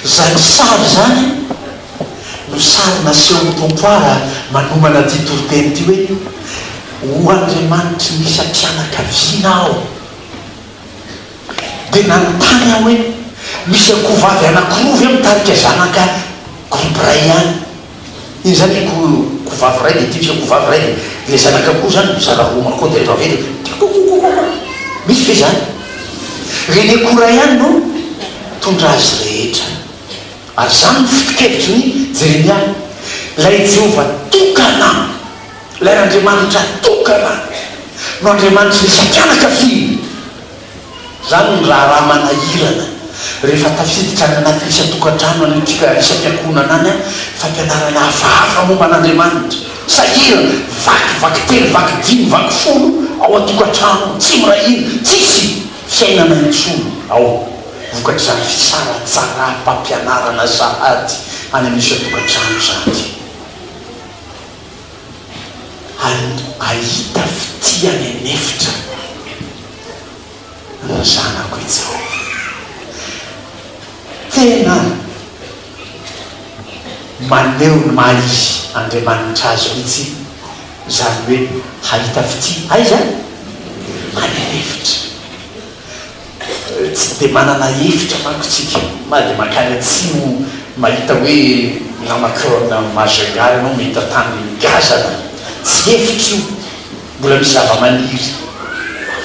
Izany sary izany no sary nasehon'ny Tompo ahy raha manomana ity toriteny ity hoe, Ho Andriamanitry ny isam-pianakaviana aho. Dia nanontany aho hoe, Misy akohovavy anankiroa ve mitarika zanaka groupe iray ihany? Iny izany ny akohovavy iray dia ity misy akohovavy iray dia ilay zanaka akoho izany mizara roa mankao dia rehefa avy eo dia kokokokoko. Misy ve izany? Reny akoho iray ihany no mitondra azy rehetra. Ary izany no foto-kevitry ny Jeremia. Ilay Jehovah tokana, ilay Andriamanitra tokana no Andriamanitry ny isam-pianakaviana. Izany ny raharaha manahirana rehefa tafiditra any anaty isan-tokantrano any antsika isam-piankohonana any fampianarana hafahafa momba an'Andriamanitra. Sahirana, vaky, vaky telo, vaky dimy, vaky folo ao an-tokantrano ao, tsy miray hina, tsisy fiainana intsony ao vokatr'izany fisaratsaraham-pampianarana sahady any amin'ny isan-tokantrano izany. Hahita fitia any an'efitra ny zanako i Jehovah. Tena maneho ny maha izy Andriamanitra azy mihitsy izany hoe hahita fitia aiza? Any an'efitra. Tsy dia manana efitra manko tsika na dia mankany atsimo mahita hoe na mankao Majunga ianao mahita tany ngazana, tsy efitra io, mbola misy zava-maniry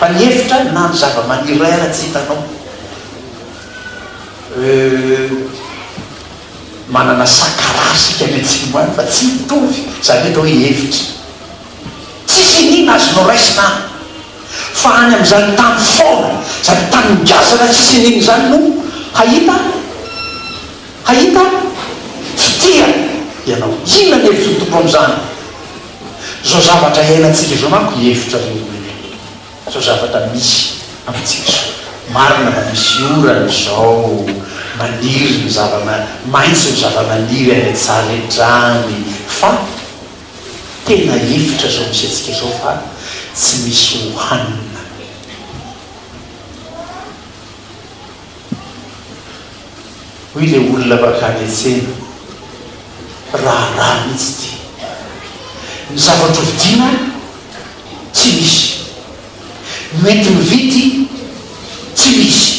fa ny efitra na ny zava-maniry iray ara tsy hitanao. Euh manana sakaraha isika any atsimo any fa tsy mitovy izany hoe atao hoe efitra. Tsisy iniana azonao raisina any. Fa any amin'izany tany foana, izany tany ngazana tsisy iniana izany no hahita, hahita fitia ianao. Inona ny hevitry ny Tompo amin'izany? Izao zavatra iainantsika izao manko hevitra ry olona. Izao zavatra misy amintsika izao. Marina fa misy orana izao, maniry ny zava-, maitso ny zava-maniry any an-tsaha rehetra any, fa. Tena efitra zao misy antsika zao fa tsy misy ho hanina. Hoy le olona mankany an-tsena, raharaha mihitsy ity. Ny zavatra hovidiana tsy misy. Ny mety mividy tsy misy.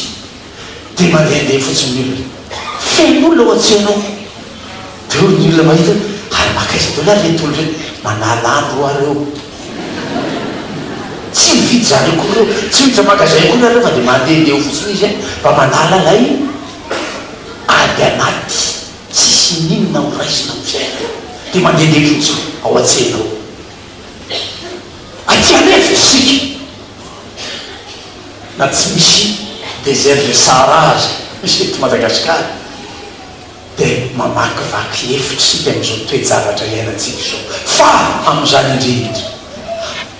Dia mandehandeha fotsiny ny olona. Feno olona ao an-tsena ao. Dia hoy ny olona mahita hoe, ary mankaiza daholo ary ireto olona ireto? Manala andro hoa ireo. Tsy mividy zareo akory ireo, tsy miditra magasin akory nareo fa dia mandehandeha eo fotsiny izy mba manala ilay ady anaty tsisy n'inona ho raisina amin'ny fiainana. Dia mandehandeha fotsiny ao an-tsena ao. Aty an'efitra isika na tsy misy desert de Sahara aza misy eto Madagasikara dia mamakivaky efitra isika amin'izao toe-javatra iainantsika izao. Fa amin'izany indrindra,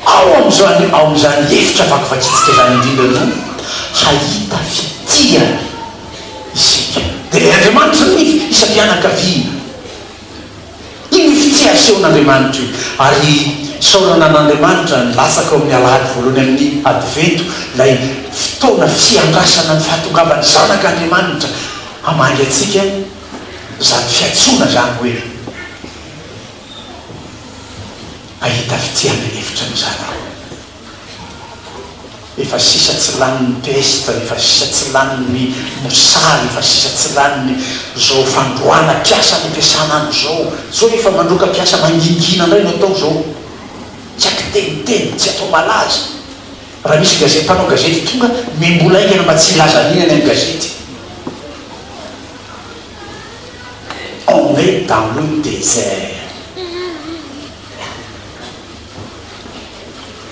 ao amin'izany ao amin'izany efitra vakivakintsika izany indrindra no hahita fitia isika. Dia ilay Andriamanitra ny isam-pianakaviana. Io ny fitia asehon'Andriamanitra io. Ary isaorana an'Andriamanitra nilatsaka ao amin'ny alahady voalohany amin'ny Advento, ilay fotoana fiandrasana ny fahatongavan'ny Zanak'Andriamanitra hamangy antsika, izany fiantsoana izany hoe, Hahita fitia any an'efitra ny Zanako. Efa sisa tsy lany ny peste, efa sisa tsy lany ny mosary, efa sisa tsy lany ny zao fandroana mpiasa any ampiasana any zao. Zao efa mandroaka mpiasa mangingina ndray no atao zao. Tsy akiteniteny, tsy atao malaza. Raha misy gazety mpanao gazety tonga, omem-bola haingana mba tsy hilaza an'iny any amin'ny gazety. On est dans le désert.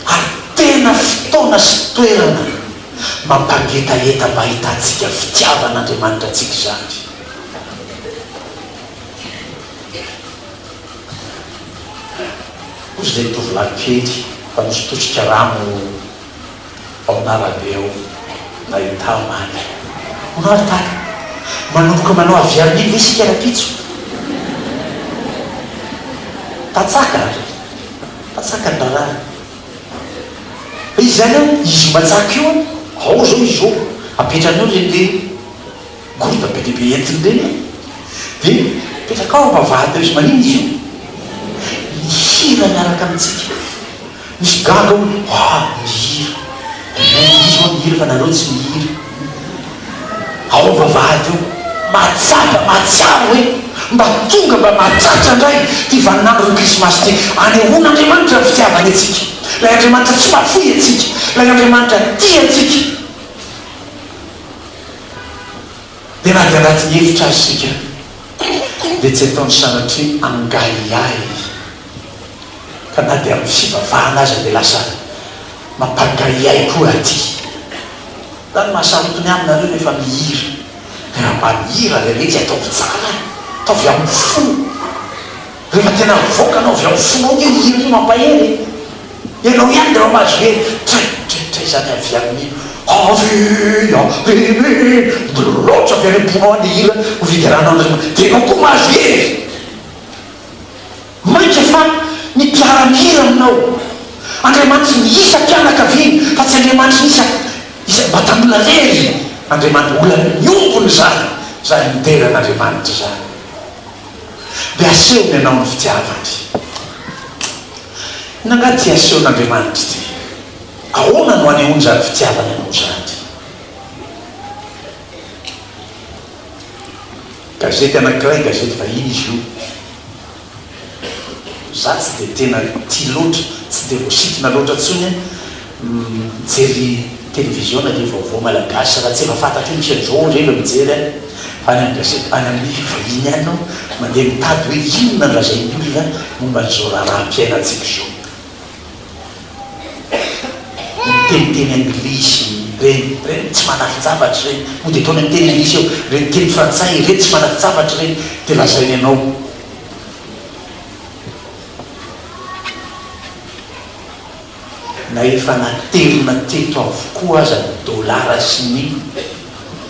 Ary tena fotoana sy toerana mampangetaheta mba hahitantsika fitiavan'Andriamanitra antsika izany. Hozy ilay tovolahy kely mpanositosika rano ao an'arabe ao nahita omaly. Hono ary dada, manomboka manao aviamily ve isika rahampitso? Tatsaka ary. Matsaka ny raharaha. Fa izy izany an, izy io matsaka io an, ao izao izy io, apetrany eo ilay gourde. be dia be entiny ireny e! Dia mipetraka ao am-bavahady ao izy, maninona izy io? Mihira miaraka amintsika. Misy gaga hoe, ah, mihira. Ee, izy moa mihira fa nareo tsy mihira. Ao am-bavahady ao, mahatsapa, mahatsiaro hoe mba tonga, mba mahatratra indray ity vaninandron'ny Krismasy ity. Anehoan'Andriamanitra ny fitiavany antsika. Ilay Andriamanitra tsy mahafoy antsika. Ilay Andriamanitra tia antsika. Dia na dia anatin'ny efitra aza isika, dia tsy ataony sanatria hangahiahy. Ka na dia amin'ny fivavahana aza dia lasa mampangahiahy koa aty. Zany mahasarotiny aminy nareo rehefa mihira. Dia raha mba mihira ry retsy ataovy tsara e! Ataovy amin'ny fo. Rehefa tena mivoaka anao avy amin'ny fonao ange ny hira io mampahery e! Ianao ihany dia mahazo hery. Tray tray tray zany avy amin'ny avia ry miloatra avy any am-ponao any le hira ho fiderana an'Andriamanitra. Dia ianao koa mahazo hery. Mainka fa ny mpiara-mihira aminao. Andriamanitry ny isam-pianakaviana fa tsy Andriamanitry ny isa isam-batan'olona irery. Andriamanitra olona miombona izany, izany midera an'Andriamanitra izany. Dia asehony anao ny fitiavany. Inona angaha ity asehon'Andriamanitra ity? Ahoana no anehoany izany fitiavany anao izany? Gazety anankiray, gazety vahiny izy io. Za tsy dia tena tia loatra, tsy dia voasintona loatra intsony aho mijery televiziona dia vaovao malagasy raha tsy efa fantatro hoe misy an'izao ohatra efa mijery aho fa any amin'ny gazety any amin'ny vahiny any aho mandeha mitady hoe inona no lazain'ny olona momba an'izao raharaham-piainantsika izao. Ny miteniteny anglisy ireny, ireny tsy manafin-javatra ireny, mody ataony amin'ny teny anglisy eo, ireny teny frantsay ireny tsy manafin-javatra ireny dia lazainy anao. Na efa naterina teto avokoa aza ny dolara sy ny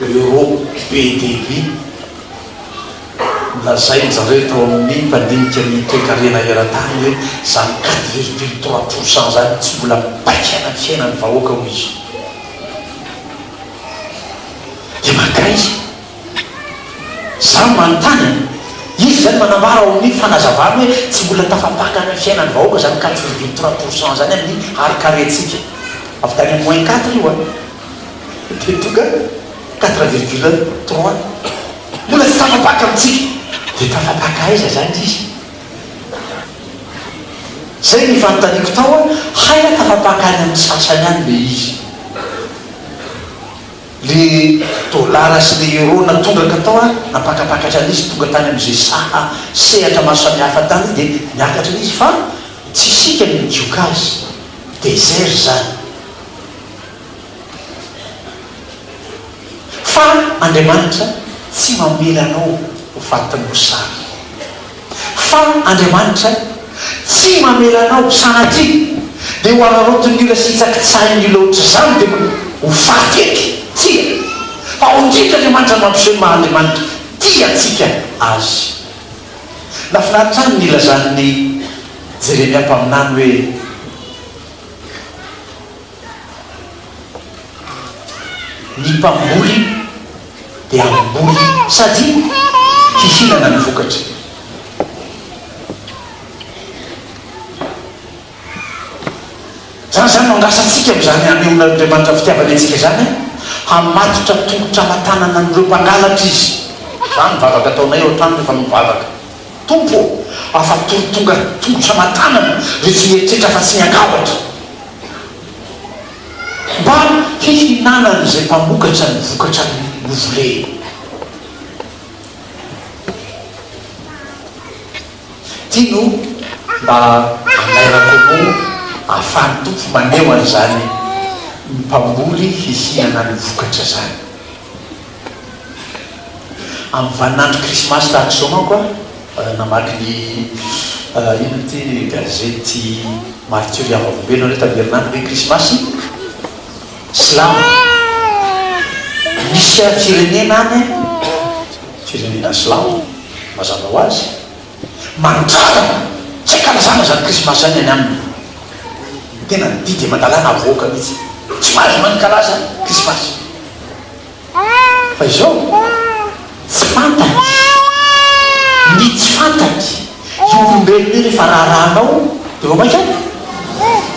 euro be dia be, nolazain-dry zareo tao amin'ny mpandinika ny toekarena eran-tany hoe izany 4,3 pour cent izany tsy mbola mipaikana ny fiainan'ny vahoaka hoy izy. Dia mankaiza? Za manontany an! Izy izany manambara ao amin'ny fanazavany hoe tsy mbola tafapaka any amin'ny fiainan'ny vahoaka izany 4,3 pour cent izany amin'ny harin-karentsika. Avy tany amin'ny moins quatre io an! Dia tonga 4,3. Mbola tsy tafapaka amintsika. Dia tafapaka aiza izany izy? Izay ny fanontaniako tao an, hay a tafapaka any amin'ny sasany any ilay izy. Le dollar sy le euro natondraka tao a, nampakapakatra an'izy tonga tany amin'izay saha sehatra maro samihafa tany dia niakatra an'izy fa tsy isika no nigoka azy, désert izany. Fa Andriamanitra tsy mamela anao ho fatin'ny mosary. Fa Andriamanitra tsy mamela anao, sanatria, dia ho araraotin'ny olona sy hitsakitsahin'ny olona ohatr'izany dia ho faty eto. Tsia! Fa ao indrindra Andriamanitra no mampiseho ny maha Andriamanitra tia antsika Azy. Nahafinaritra ahy ny nilazan'i Jeremia mpaminany hoe. Ny mpamboly dia hamboly sady hihinana ny vokatra. Izany izany no andrasantsika amin'izany hanehoan'Andriamanitra fitiavana antsika izany, hamatotra tongotra aman-tanana an'ireo mpangalatra Izy. Izany ny vavaka ataonay ao an-trano rehefa mivavaka. Tompo ô, afa-tory tonga tongotra aman-tanana ireo tsy mieritreritra afa-tsy ny hangalatra. Mba hihinanan'izay mpamokatra ny vokatra novoleny. Ity no mba anairako anao ahafahan'ny Tompo maneho an'izany mpamboly hihinana ny vokatra izany. Amin'ny vaninandro krismasy tahaka izao manko aho namaky ny inona ity gazety Martyria Vavolombelona hoe tamin'ny herinandro hoe krismasy silamo. Misy firenena any, firenena silamo mazava ho azy, mandrara tsy ankalazana izany krismasy izany any aminy. Tena ny didy aman-dalàna avoaka mihitsy. Tsy mahazo mankalaza krismasy. Fa izao? olombelona io rehefa raharahanao dia vao mainka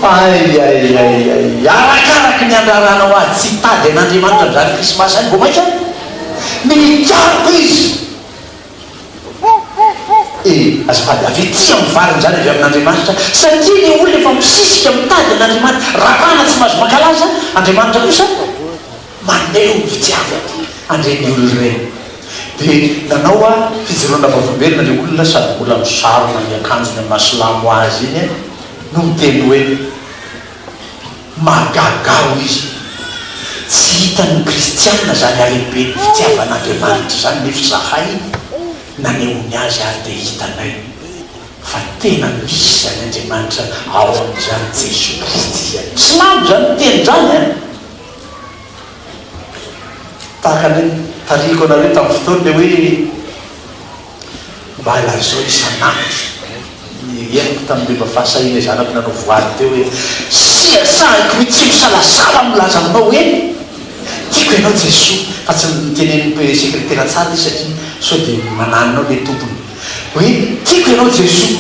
Ay ay ay ay arakaraky ny andraranao azy tsy hitady an'Andriamanitra amin'izany krismasy izany vao mainka mikaroka izy. E, azafady, avy ety amin'ny valiny izany avy amin'Andriamanitra, satria ilay olona efa misisika mitady an'Andriamanitra, rapahana tsy mahazo mankalaza, Andriamanitra kosa maneho ny fitiavany an'ireny olona ireny. Dia nanao aho fijoroana vavolombelona ilay olona sady mbola misarona ny akanjony amin'ny maha silamo azy iny no miteny hoe, Mahagaga hoy izy, tsy hitan'ny kristiana izany halehiben'ny fitiavan'Andriamanitra izany nefa izahay nanehoany azy ary dia hitanay fa tena misy izany Andriamanitra ao amin'izany Jesoa Kristy izany. Silamo izany miteny izany an! Tahaka ny tarihiko anareo tamin'ny fotoana ilay hoe Mba lazao isan'andro ny henoko tamin'ireo mba fahasahian'ilay zanako nanao voady teo hoe, Tsia, sahiko mihitsy tsy misalasala aho milaza aminao hoe, Tiako ianao Jesoa, fa tsy notenenin'ny sekretera tsara izy satria sao dia mananina ao ilay tompony, hoe, Tiako ianao Jesoa,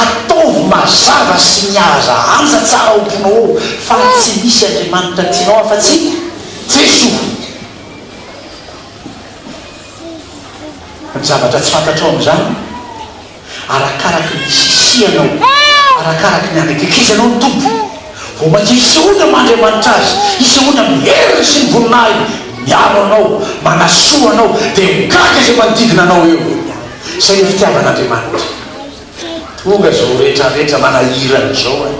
ataovy mazava sy mihaza anja tsara ao am-ponao ao fa tsy misy Andriamanitra tianao afa-tsy Jesoa. Ny zavatra tsy fantatrao amin'izany, arakaraky ny isisihanao, arakaraky ny anekekizanao ny Tompo, vao mainka isehoany amin'ny maha Andriamanitra Azy, isehoany amin'ny heriny sy ny voninahiny, miaro anao, manasoa anao, dia migaga izay manodidina anao eo. Izay ilay fitiavan'Andriamanitra. Tonga izao rehetrarehetra manahirana izao an,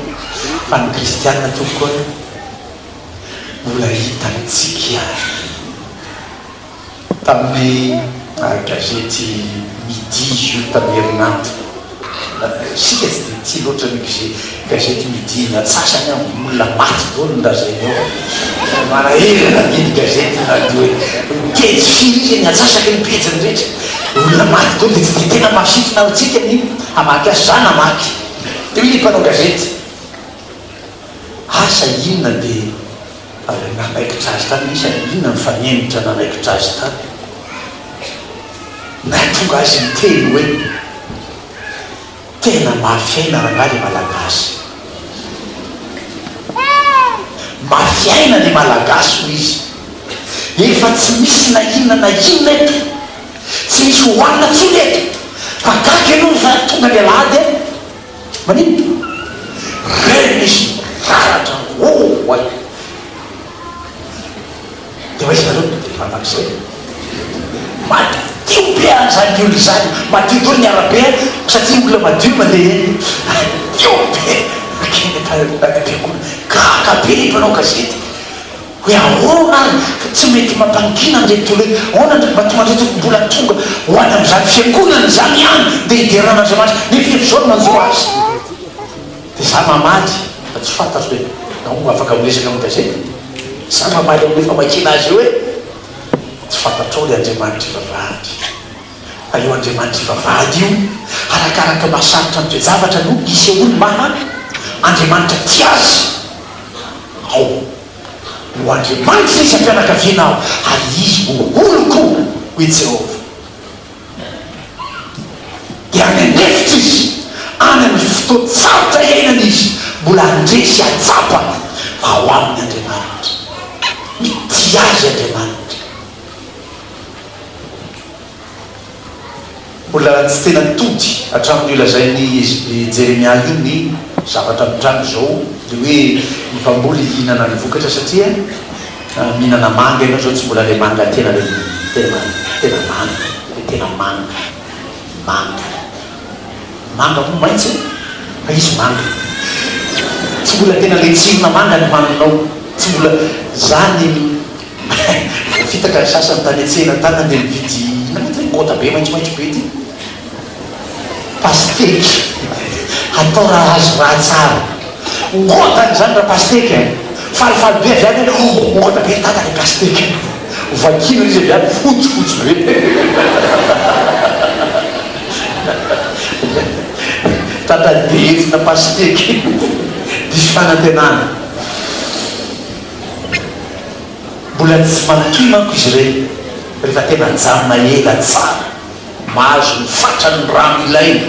fa ny kristiana tompoko an, mbola hitantsika ihany. Tamin'ny gazety Midi izy io tamin'ny herinandro. Isika tsy dia tia loatra ny gazety Midi, ny antsasany aho olona maty daholo no lazainy ao. Manahirana be ny gazety na dia hoe pejy firy izy, ny antsasaky ny pejiny rehetra olona maty daholo dia tsy dia tena mahasintona antsika ny hamaky azy. Za namaky. Dia hoy ny mpanao gazety, asa inona dia Nanaikitra azy tany misy any inona ny fanenitra nanaikitra azy tany nahatonga azy niteny hoe tena mafy aina rangahy le malagasy mafy aina le malagasy hoy izy efa tsy misy na inona na inona eto tsy misy hohanina tsony eto fa gaga ianao fa tonga ny alahady a Maninona? Reny misy miraratra oay! Dia ho aiza nareo? Dia mandrakizay. Madio be an'izany olona izany, madio daholo ny arabe satria olona madio no mandeha eny. Madio be! Nankeny am-piangonana. Gaga be ny mpanao gazety. Hoe ahoana ary fa tsy mety mampangina an'ireto olona ireto, ahoana ndry mba tonga ndry mbola tonga ho any amin'izany fiangonana izany ihany dia hiderana an'Andriamanitra nefa efa izao no manjo azy. Dia za mamaly fa tsy fantatro hoe nahoa afaka miresaka amin'ny gazety, za mamaly amin'ilay famakiana azy io hoe tsy fantatrao ilay Andriamanitra ivavahany fa io Andriamanitra ivavahany io arakaraka mahasarotra ny toe-javatra no isehoany maha Andriamanitra tia azy ao. Ho Andriamanitra isam-pianakaviana aho, ary izy ho oloko, hoy Jehovah. Dia any an'efitra izy, any amin'ny fotoan-tsarotra iainana izy, mbola handre sy hahatsapa fa ao aminy Andriamanitra. Mitia azy Andriamanitra. Mbola tsy tena tody hatramin'io lazain'i Jeremia io ny zavatra mitranga izao, le hoe ny mpamboly hihinana ny vokatra satria mihinana manga ianao izao tsy mbola le manga tena le tena tena manga, le tena manga, manga, manga moa maitso e, fa izy manga, tsy mbola tena le tsirona manga no haninao, tsy mbola zany. Voafitaka ny sasany tany an-tsena tany nandeha nividy inona moa ity kôta be maitsomaitso be ity? Pasteky. Atao raha azo raha tsara. Ngôtany izany raha pasteky a! Falifaly be avy any hoe oh ngôta be ry dada ilay pasteky. Vakiana izy avy any fotsifotsy be. Tratran'ny defona pasteky. Diso fanantenana. Mbola tsy matoy manko izy ireny rehefa tena ajanona ela tsara, mahazo ny fatran'ny rano ilainy.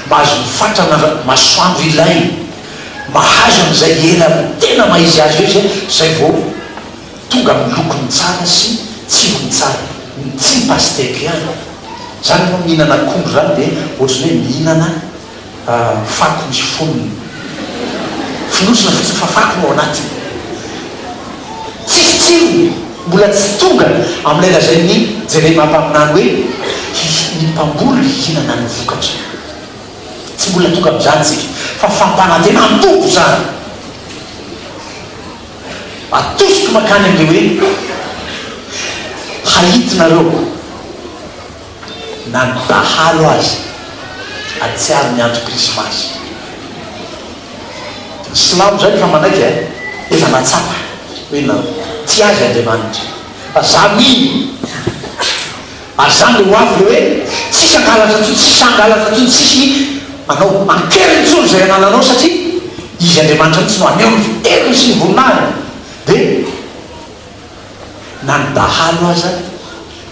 Mahazo ny fatrana masoandro ilainy, mahazo an'izay ela tena maha izy azy eo izy zay vao tonga amin'ny lokony tsara sy tsirony tsara. Ny tsy ny pastèque ihany. Zany ianao mihinana akondro zany dia ohatran'ny hoe mihinana fako misy fonony. Fonosina fotsiny fa fako no ao anatiny. Tsisy tsirony. Mbola tsy tonga amin'ilay lazain'i Jeremia mpaminany hoe ny mpamboly hihinana ny vokatra. Tsy mbola tonga amin'izany isika. Fa fampanantenan'ny Tompo izany. Atosiko mankany amin'ilay hoe hahitinareo. Na ny dahalo aza atsiaro ny andro krismasy. Ny silamo zany efa manaiky a, efa natsapa hoe na tia azy Andriamanitra. Fa za mino ary zany le ho avy le hoe tsisy hangalatra intsony, tsisy hangalatra intsony, tsisy hanao ankeriny intsony izay anananao satria Izy Andriamanitra mihitsy no haneho ny heriny sy ny voninahiny. Dia. Na ny dahalo aza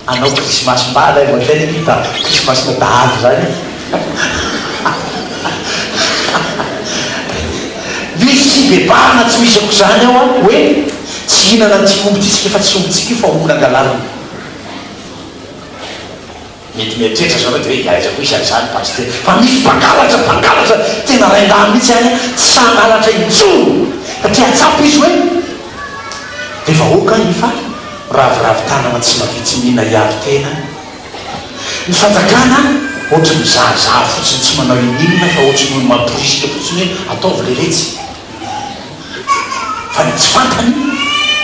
hanao krismasy mba alaivo an-tsaina ity fa krismasina dahalo izany e! Misy fibebahana tsy misy aok'izany ao an, hoe tsy hihinana an'ity omby ity isika fa tsy ombintsika io fa omby nangalarina. Mety mieritreritra zareo dia hoe aiza koa izy an'izany Pasitera. Fa misy mpangalatra, mpangalatra tena raindahy mihitsy any an, tsy sahy hangalatra intsony satria hahatsapa izy hoe le vahoaka efa miraviravy tanana tsy mavitsy mihina hiaro tena. Ny fanjakana ohatry ny mizahazaha fotsiny tsy manao ininona fa ohatry ny mamporisika fotsiny hoe ataovy le retsy. Fa ny tsy fantany,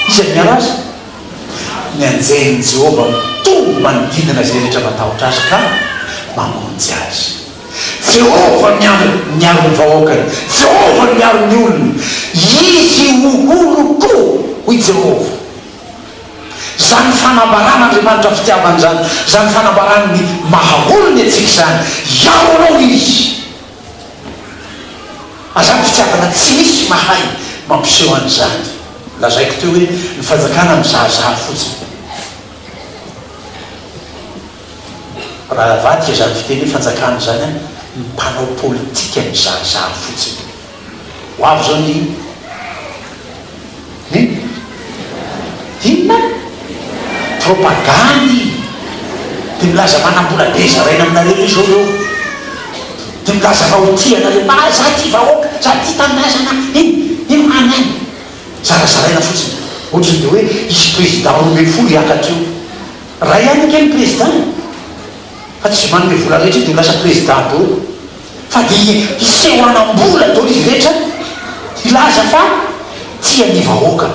iza no miaro azy? Ny anjelin'i Jehovah mitombo manodidina izay rehetra matahotra azy ka mamonjy azy. Jehovah miaro miaro ny vahoakany. Jehovah no miaro ny olony. Izy ho oloko, hoy Jehovah. Izany fanambaran'Andriamanitra fitiavana izany, izany fanambarany ny maha olony antsika izany, hiaro anao Izy. Aza ny fitiavana tsy misy mahay mampiseho an'izany. Lazaiko teo hoe ny fanjakana mizahazaha fotsiny. Raha avadika izany fiteny hoe fanjakana izany an, ny mpanao politika mizahazaha fotsiny. Ho avy izao ny ny inona? Propagandy! Dia milaza manam-bola be zaraina aminareo io izao ireo. Dia milaza fa ho tia anareo. Ah, za tia vahoaka, za tia tanindrazana, iny, iny any any. Zarazaraina fotsiny. Ohatran'ny dia hoe hisy président 12 hiakatra eo. Ray ihany ange ny président e. Fa tsy izay manome vola rehetra io dia ho lasa président daholo. Fa dia hiseho hanam-bola daholo izy rehetra, hilaza fa tia ny vahoaka.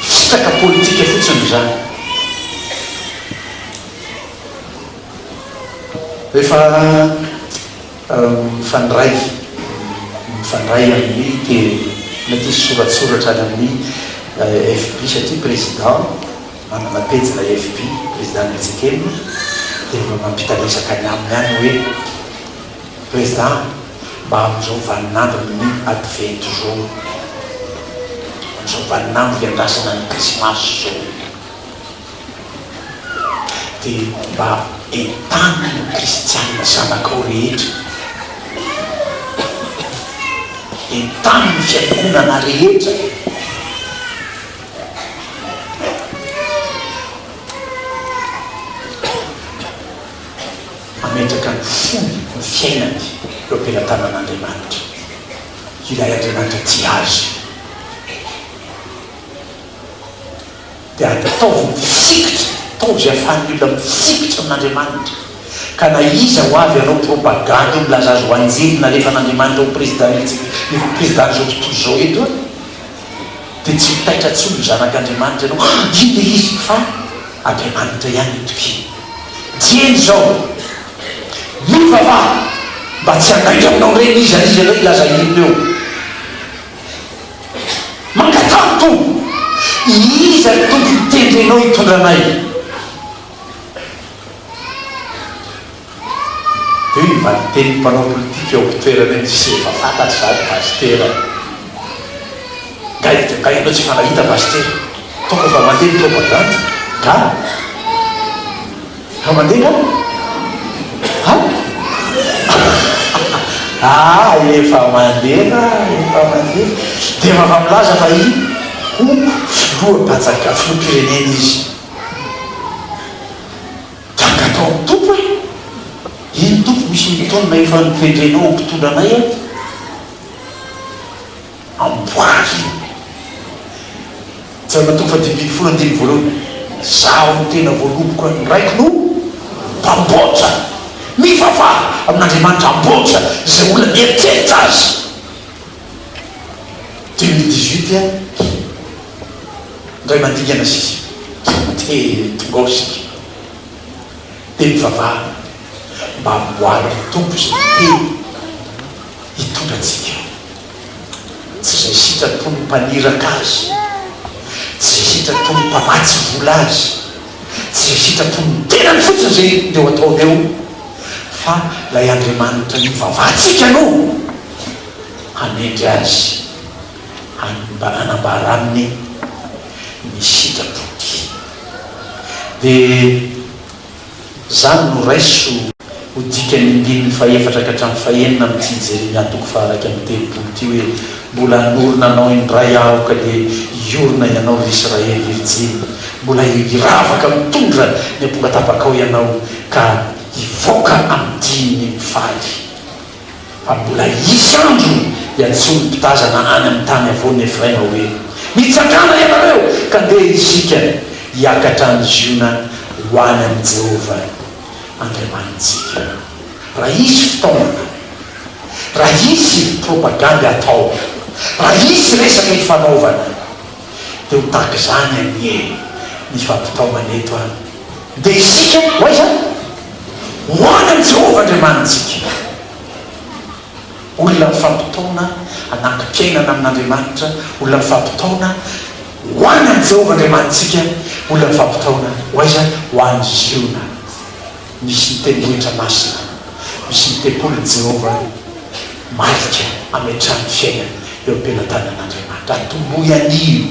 Fitaka politika fotsiny izany. Rehefa mifandray, mifandray amin'ny mety hisy soratsoratra any amin'ny FB satria président manana pejina FB, président ny FJKM, dia mba mampita resaka any aminy any hoe président mba amin'izao vaninandron'ny advento izao, amin'izao vaninandro iandrasana ny krismasy izao. Dia mba entano ny kristiana zanakao rehetra, entano ny fiangonana rehetra, hametraka ny fony, ny fiainany eo am-pelatanan'Andriamanitra, ilay Andriamanitra tia azy. Dia ataovy mifikitra, ataovy izay ahafahan'ny olona mifikitra amin'Andriamanitra. Ka na iza ho avy hanao propagandy eo milaza azy ho anjely nalefan'Andriamanitra ho président-n'izao tontolo izao eto an, dia tsy ho taitra intsony ny zanak'Andriamanitra ianao, ah! Inona izy? Fa Andriamanitra ihany no itokiana. Dieny izao, mivavaha mba tsy handainga aminao indray n'iza n'iza indray hilaza inona eo. Mangataha ny Tompo, Iza ny Tompo notendrenao hitondra anay? Dia hoy ny valin-tenin'ny mpanao politika eo am-pitoerana eo, Tsy efa fantatra izany Pasitera. Nga nga ianao tsy efa nahita Pasitera? Tonga fa mandeha ny propagandy, nga? Efa mandeha nga? Ha? Ah, efa mandeha ra, efa mandeha. Dia efa efa milaza fa i ho filoham-panjaka, filoham-pirenena izy. Dia angatao amin'ny Tompo e! Iny Tompo misy mitaona efa notendrenao ho mpitondra anay aho. Amboary io. Jaona toko faha-15 andininy voalohany, Izaho no tena voaloboka, ny Raiko no mpamboatra. Mivavaha amin'Andriamanitra hamboatra izay olona mieritreritra Azy. 2018 a, indray mandingana sisa dia tonga ao isika. Dia mivavaha mba hamboarin'ny Tompo izay teny hitondra antsika. Tsy izay sitrapon'ny mpaniraka azy, tsy izay sitrapon'ny mpamatsy vola azy, tsy izay sitrapon'ny tenany fotsiny izay ndeha ho ataony eo, fa ilay Andriamanitra nivavahantsika no hanendry azy hanambara aminy ny sitrapony. Dia. Izany no raiso ho dikan'ny andininy fahefatra ka hatramin'ny fahenina amin'ity Jeremia toko faha-31 ity hoe, Mbola hanorina anao indray Aho ka dia hiorina ianao, ry Israely virjiny. Mbola hiravaka mitondra ny ampongatapakao ianao ka hivoaka amin'ny dihiny mifaly. Fa mbola hisy andro hiantsoan'ny mpitazana any amin'ny tany havoan'i Efraima hoe, Mitsangàna ianareo, ka ndeha isika hiakatra any Ziona ho any amin'i Jehovah Andriamanitsika. Raha hisy fitaomana, raha hisy propagandy hatao, raha hisy resaka hifanaovana, dia ho tahaka izany anie ny fampitaomana eto an! Dia isika ho aiza? Ho any amin'i Jehovah Andriamanitsika. Olona mifampitaona hanankim-piainana amin'Andriamanitra, olona mifampitaona ho any amin'i Jehovah Andriamanitsika, olona mifampitaona ho aiza? Ho any Ziona. Misy ny tendrombohitra masina, misy ny tempolin'i Jehovah, marika ametrahan'ny fiainana eo am-pelatanan'Andriamanitra. Atombohy anio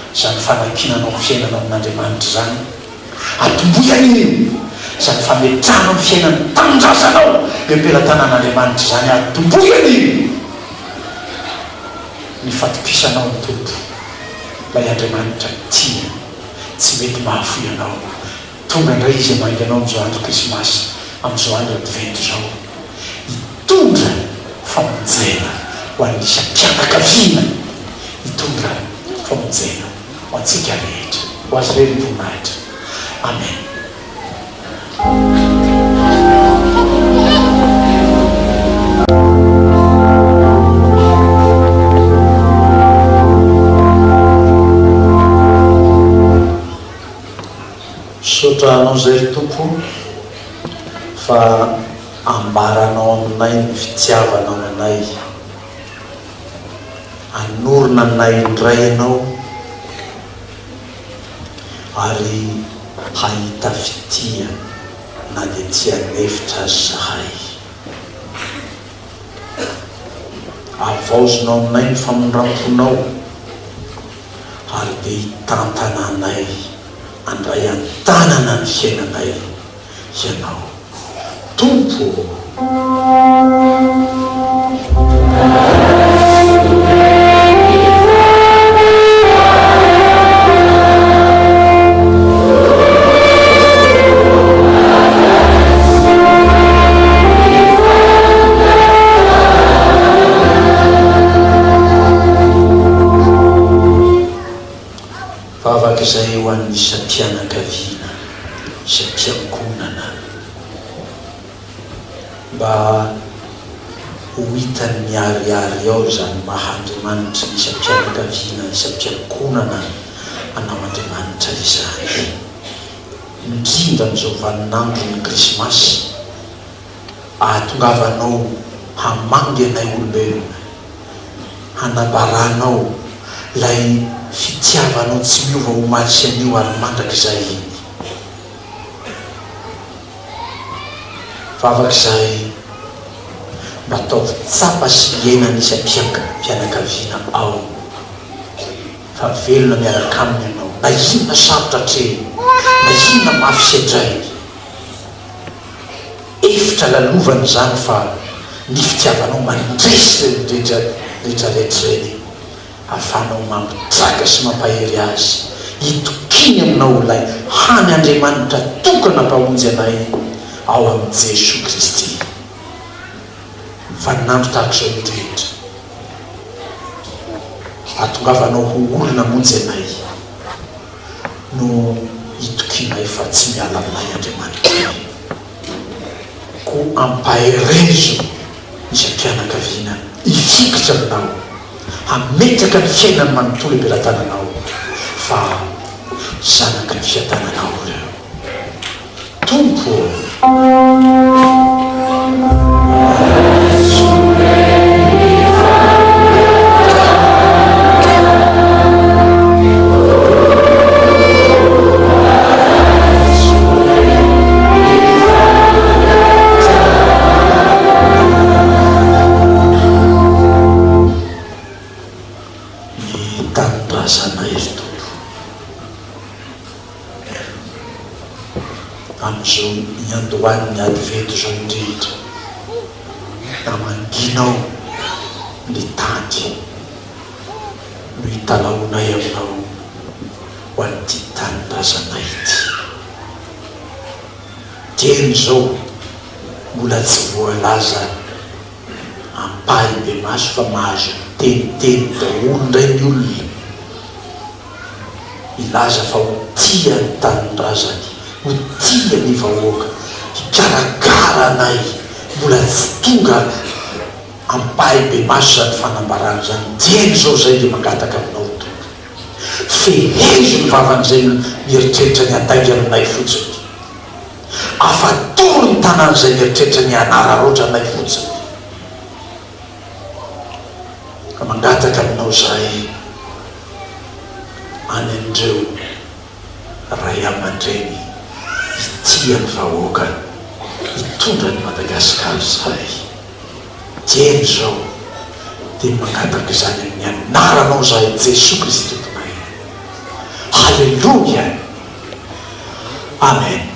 izany fanankinanao ny fiainanao amin'Andriamanitra izany. Atombohy anio izany fametrahana ny fiainan'ny tanindrazanao eo am-pelatanan'Andriamanitra izany. Atombohy anio ny fatokisanao ny Tompo, ilay Andriamanitra tia, tsy mety mahafoy anao. Tonga indray Izy hamangy anao amin'izao andro Krismasy, amin'izao andro Advento izao, hitondra famonjena ho an'ny isam-pianakaviana, hitondra famonjena ho antsika rehetra. Ho Azy irery ny voninahitra. Amen. Misaotra Anao izay ry Tompo fa ambaranao aminay ny fitiavanao anay. Hanorina anay indray Ianao ary hahita fitia na dia ety an'efitra aza izahay. Havaozinao aminay ny famindram-ponao ary dia hitantana anay handray an-tanana ny fiainanay Ianao. Tompo ô! Vavaka izay ho an'ny isam-pianakaviana, isam-piankohonana, mba ho hitany miharihary ao izany maha Andriamanitry ny isam-pianakaviana, isam-piankohonana anao Andriamanitra izany. Indrindra amin'izao vaninandron'ny Krismasy, ahatongavanao hamangy anay olombelona. hanambaranao ilay fitiavanao tsy miova omaly sy anio ary mandrakizay iny. Vavaka izay mba ataovy tsapa sy iainan'ny isam-pianakaviana ao fa velona miaraka aminy ianao na inona sarotra atrehiny, na inona mafy sedrainy. Efitra lalovana izany fa ny fitiavanao mandresy ireny rehetra rehetra rehetra ireny ahafahanao mampitraka sy mampahery azy hitokiany aminao ilay hany Andriamanitra tokana Mpamonjy anay ao amin'i Jesoa Kristy. Vaninandro tahaka izao indrindra ahatongavanao ho olona hamonjy anay no itokianay fa tsy miala aminay Andriamanitray. Koa ampaherezo isam-pianakaviana hifikitra aminao, hametraka ny fiainany manontolo am-pelatananao fa zanaky ny fiadananao ireo. Tompo ô! Ny tanindrazanay ry Tompo. Amin'izao niandohan'ny Advento izao indrindra, namangianao ny tany no italahoanay aminao ho an'ity tanindrazanay ity. Dieny izao mbola tsy voalaza ampahibemaso fa mahazo miteniteny daholo indray ny olona. Milaza fa ho tia ny tanindrazany, ho tia ny vahoaka, hikarakara anay, mbola tsy tonga ampahibemaso izany fanambarana izany, dieny izao izay dia mangataka aminao Tompo, fehezo ny vavan'izay mieritreritra ny handainga aminay fotsiny, afatory ny tanan'izay mieritreritra ny hanararaotra anay fotsiny. Ka mangataka aminao izahay any an'ireo Ray aman-dreny hitia ny vahoaka hitondra an'i Madagasikara izahay. Dieny izao dia mangataka izany amin'ny anaranao izahay Jesoa Kristy Tomponay. Haleloia! Amen.